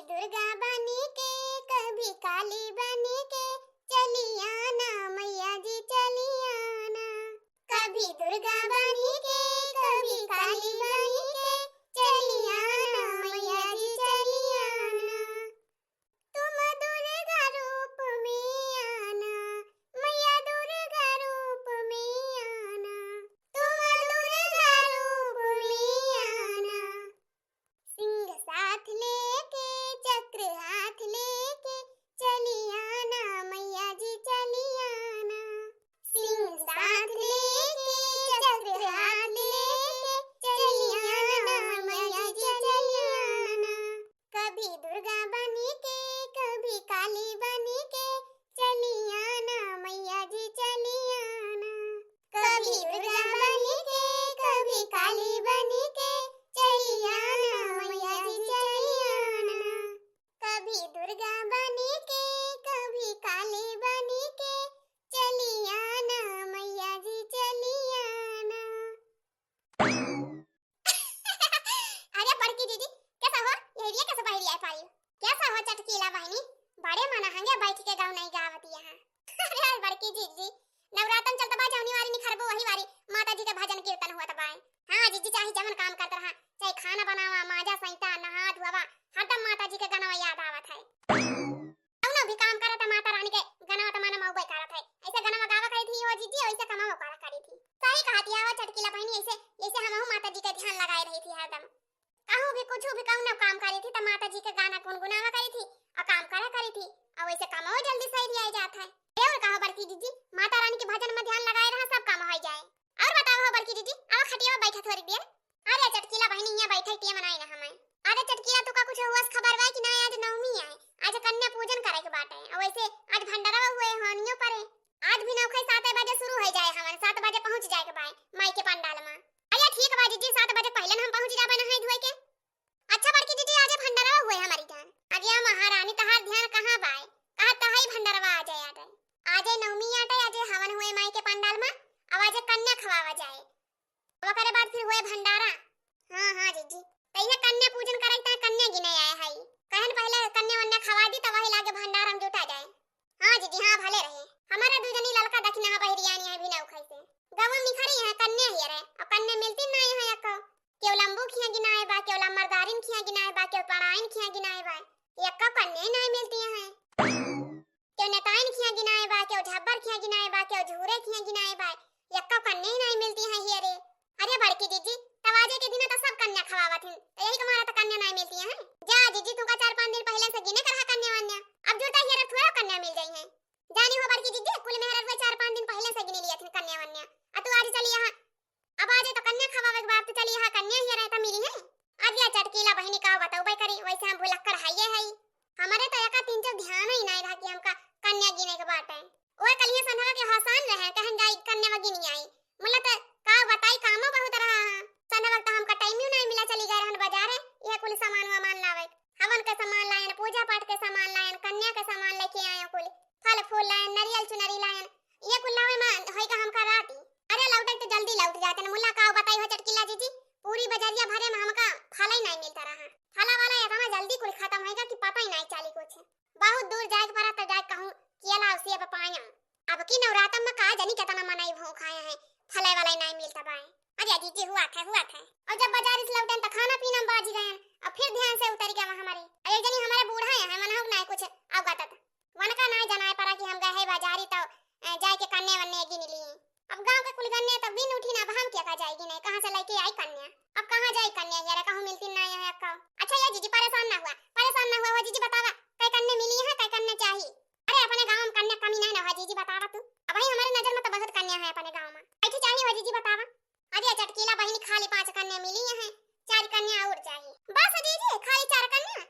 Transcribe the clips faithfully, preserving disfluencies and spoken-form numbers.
दुर्गा बनी के, कभी काली बनी के, चली आना मैया जी, चली आना। कभी दुर्गा बनी के, कभी काली बनी के, चली आना मैया जी, चली आना। तुम दुर्गा रूप में आना, मैया दुर्गा रूप में आना, तुम दुर्गा रूप में आना। सिंह साथ लेके, चक्र हाथ लेके, चली आना मैया जी, चली आना। सिंह साथ लेके, चक्र हाथ लेके, चली आना मैया जी, चली आना। कभी दुर्गा बनी के, कभी काली बनी के, चली आना मैया जी, चली आना। कभी दुर्गा बनी के, कभी काली बनी के, चली आना मैया जी, चली आना। कभी दुर्गा बनी के, कभी काली बनी के, चली आना मैया जी, चली आना। अरे बड़की जीजी, कैसा हो? ये रे कैसा बहिरी आए पारी? कैसा हो चटकीला बहिनी? बड़े मना हंगे बैठ के गाँव नहीं गावत यहाँ। अरे बड़की जीजी, नवरातन चलत बा, जौनी वारी निखरबो वही वारी माता जी के भजन कीर्तन होत बाए। हाँ जीजी, चाहे जवन काम करत रहा, चाहे खाना बनावा, माजा सैता, नहा धुआवा, हरदम माता जी के गनवा याद आवत है। कौनो भी काम करत माता रानी के गनवा त मन मौबे करत है। ऐसे गनवा गावा करी थी हो जीजी, वैसे कमावा करा करी थी। सही कहत है वो चटकीला बहिनी, ऐसे, ऐसे हमहू माता जी के ध्यान लगाए रही थी हरदम। कहूँ भी कुछ भी कहूँ ना काम करी थी त माता जी के गाना गुनगुनावा करी थी और काम करा करी थी और वैसे कमावा जल्दी सही लिया जात है। और कहो बड़की जीजी, माता रानी के भजन में ध्यान लगाए रहा, सब काम हो जाए। और बताओ हो बड़की जीजी, अब खटिया में बैठा थोड़ी देर। अरे चटकीला बहिनी, यहाँ बैठे टिया मनाई ना हमें। अरे चटकीला, तू का कुछ हुआ खबर बा कि ना? आज नवमी है, आज कन्या पूजन करे के बाटे। और वैसे आज भंडारा हुए हानियों परे। आज भी नौखई सात बजे शुरू हो जाए, हमन सात बजे पहुँच जाए के बाए माई के पंडाल में। अरे ठीक बा जीजी, सात बजे पहले न हम पहुँच जाबे नहाई धोए के। अच्छा बड़की जीजी, आजे भंडारा हुए हमारी जान। अरे महारानी, तहार ध्यान कहाँ बाए? कहा तहाई भंडारवा आ जाए, आ जाए, आ जाए नवमी आटे, आजे हवन हुए माई के पंडाल में, अब आजे कन्या खवावा जाए। अब ओकरे बाद फिर हुए भंडारा। हाँ, हाँ, जीजी। त इहे कन्या पूजन करे त कन्या गिने आए हई। कहन पहले कन्या वन्या खवा दी, त वही लागे भंडारा में जुटा जाए। हाँ, जीजी, हाँ, भले रहे। हमारे दू जनी ललका दखिना बहिरियानी है, भी नौखई से। गवम निखरी है, कन्या ही रहे। अब कन्या मिलती नहीं है एको। केव लंबू खिया गिनाए बा, केव लम्बरदारिन खिया गिनाए बा, केव पड़ाइन खिया गिनाए बा। एको कन्या ही नहीं मिलती है। केव नेताइन खिया गिनाए बा, केव झब्बर खिया गिनाए बा, केव झूरे खिया गिनाए बा, यक्का कन्या ही नहीं मिलती है हियरे। अरे बड़की जीजी, तब आजे के दिना तो सब कन्या खवावत हिन, तो यही तुम्हारा तो कन्या नहीं मिलती है। जा जीजी, तुमका चार पाँच दिन पहले से गिने करहा कन्या वन्या, अब जुड़ता हियरे थोड़ा कन्या मिल जाई है। जानी हो बड़की जीजी, कुल मेहरा हुए चार पाँच दिन पहले से गिने लिया थी कन्या वन्या, आ तू आज चली यहाँ। अब आजे तो कन्या खवावे के बाद तो चली यहाँ कन्या ही रहे तो मिली है। अब या चटकीला बहिनी का बतौबे करी, वैसे हम भुलक्कड़ हइये हई। हमारे तो एका तीन चार ध्यान ही नहीं रहा कि हमका कन्या गिने के बाटे। ओए कलिया संधवा के हसान रहे, कहन जाई कन्या गिनी आई। मुला तो का बताई, कामो बहुत रहा। संधवा तो हमका टाइम ही नहीं मिला, चली गए रहन बाजारे, यह कुल सामान वामान लावे। हवन के सामान लायन, पूजा पाठ के सामान लायन, कन्या के सामान लेके आए कुल, फल फूल लायन, नरियल चुनरी लायन, ये कुल लावे में होई का हमका राती। अरे लौटे तो जल्दी लौट जाते न। मुला का बताई हो चटकीला जीजी, पूरी बजरिया भरे में हमका फल ही नहीं मिलता रहा। फला वाला इतना जल्दी कुल खत्म होएगा कि पता ही नहीं चली कुछ। बहुत दूर जाए के पड़ा तो जाए कहूँ केला और सेब पाया। अब की नवरातन में का जानी कितना मनई भूख आया है, फले वाला ही नहीं मिलता बाए। अरे जीजी हुआ था, हुआ था। और जब बाजार से लौटे तो खाना पीना में बाजी गए, अब फिर ध्यान से उतर गया हमारे। अरे जनी हमारे बूढ़ा है, है मनहुक नहीं कुछ अवगत। वनका नाय जनाए परा कि हम गए है बाजारी तो, अ, जाए के कन्ने वन्ने गिन ली। अब गाँव के कुल गन्ने तो बिन उठी ना, अब हम क्या का जाएगी नहीं, कहाँ से लेके आई कन्या? अब कहाँ जाए कन्या यार, कहूँ मिलती ना है अक्का। अच्छा ये जीजी परेशान ना हुआ, परेशान ना हुआ, वो जीजी बतावा, कई कन्ने मिली है, कई कन्ने चाही? अरे अपने गाँव में कन्या कमी नहीं ना हुआ जीजी, बतावा तू। अब भाई हमारे नजर में तो बहुत कन्या है अपने गाँव में, कई चाही वो जीजी बतावा? अरे चटकीला बहिनी, खाली पाँच कन्या मिली हैं, चार कन्या और चाहिए। बस जीजी, खाली चार कन्या?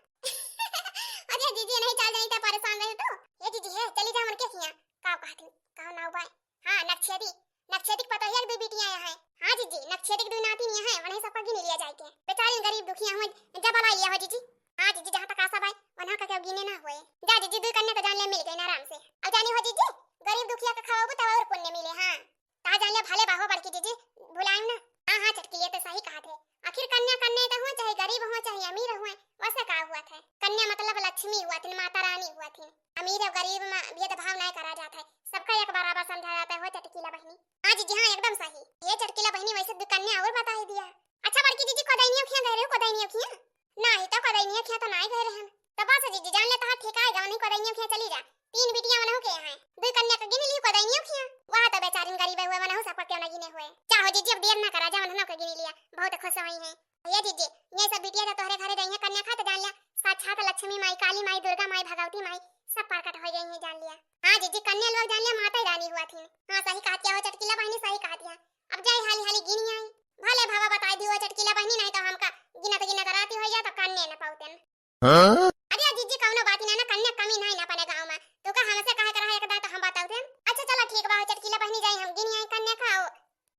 अरे जीजी, नहीं चल जाई तो परेशान रहे तो। ये जीजी है, चली जा हमन के खिया। का कहत हूँ, का नाव बाय? हाँ, नक्शेदी। नक्शेदी के पतोहिया के दो बिटिया हैं। हाँ जीजी, नक्शेदी के दो नातिन हैं, उन्हें सबका गिन लिया जाए के। बेचारी गरीब दुखिया हुए, जब भला ये हो जीजी। हाँ जीजी, जहाँ तक आशा बाय, वहाँ का क्यों गिने ना हुए। जा जीजी, दो कन्या तो जान ले मिल गई ना आराम से। अब जानी हो जीजी, गरीब दुखिया का खाओ तो और पुण्य मिले। हाँ। ता जानिया भले बाहो बड़की जीजी, भुलाएम ना। हाँ, हाँ, चटकिलिया तो सही कहा थे। आखिर कन्या कन्या तो हुआ, चाहे गरीब हुआ, चाहे अमीर हुआ, वैसे का हुआ था? कन्या मतलब लक्ष्मी हुआ थिन, माता रानी हुआ थिन। अमीर और गरीब मा भेदभाव नाहीं करा जात है, सबका एक बराबर समझा जात है हो चटकीला बहिनी। हाँ जीजी, हाँ एकदम सही। ये चटकीला बहिनी, वैसे दुइ कन्या और बताई दिया। अच्छा बड़की जीजी, कोदैनियो खिया गए रहे हो, कोदैनियो खिया? नाहीं तो कोदैनियो खिया तो नाहीं गए रहे हम। तो बस जीजी, जान ले तोहार ठेका आएगा, वहीं कोदैनियो खिया चली जा। तीन बिटिया मनहु के हैं, दुइ कन्या का गिन ली, कोदैनियो खिया। वह तो बेचारिन गरीब हुए, मनहु सबका क्यों ना गिने हुए। चाहो जीजी, अब देर ना करा जा, मनहु के गिन लिया, बहुत खुश हुई हैं। ये जीजी, ये सब बिटिया जो तोहरे घरे जाइए कन्या खाए तो जान लिया, साक्षात लक्ष्मी माई, काली माई, दुर्गा माई, भगवती माई सब प्रकट हो गई हैं, जान लिया। हाँ जीजी, कन्या लोग जान लिया माता रानी हुआ थी। हाँ सही कहत हो चटकीला बहिनी, सही कहत है। अब जाई हाली हाली गिनी आई, भले भावा बताई दियो चटकीला बहिनी, नाहीं तो हमका गिनत गिनत राती हो जाए तो कन्या न पाउतेन। हाँ? अरे जीजी कौनो बात ना, ना कन्या कमी नाहीं ना अपने गाँव मा, तो का हमसे कहे कर है एक दाँय तो हम बताउतेन। अच्छा चला ठीक बा हो चटकीला बहिनी, जाई हम गिनी आई कन्या का।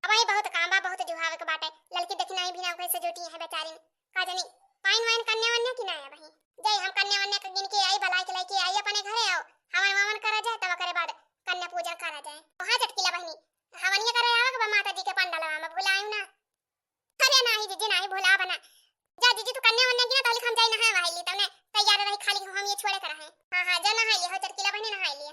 अब आई बहुत काम बा, बहुत जुहावे के बाटे, ललकी देखी नाहीं बिना कैसे जुटी है बेचारी। का जानी पाइन वाइन कन्या वन्या की नाहीं है बहिनी। जाई हम कन्या वन्या के गिन के आई, बलाई के लेके आई अपने घरे, आओ हवन ववन करा जाए, तब ओकरे बाद कन्या पूजन करा जाए। तो हाँ चटकीला बहिनी, हवनिया करे आवे के बा माता जी के पंडलवा मा, भुलायू ना। अरे नाहीं जीजी नाहीं, भुलाब ना। जा जीजी तू कन्या वन्या गिना, तहली हम जाई नहाए वहाए ली, तउने तैयार रही, खाली हम ये छोड़े कर है। हाँ हाँ जा नहाए लिया हो चटकीला बहिनी, नहाए लिया।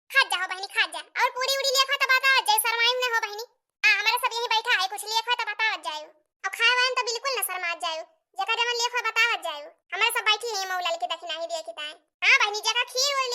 खात जा हो बहिनी खात जा, और पूरी उड़ी लेखा तो बतावत जाए, शर्मायू ना हो बहिनी। हाँ हमारे सब यहीं बैठा है, कुछ लेखा तो बतावत जाए, और खाए वाए तो बिल्कुल ना शर्मात जाए, जेका जवन लेखा बतावत जाए। हमारे सब बैठी है मऊ ललकी देखी नाहीं दिए की ताई। हाँ बहिनी, जेका खीर उर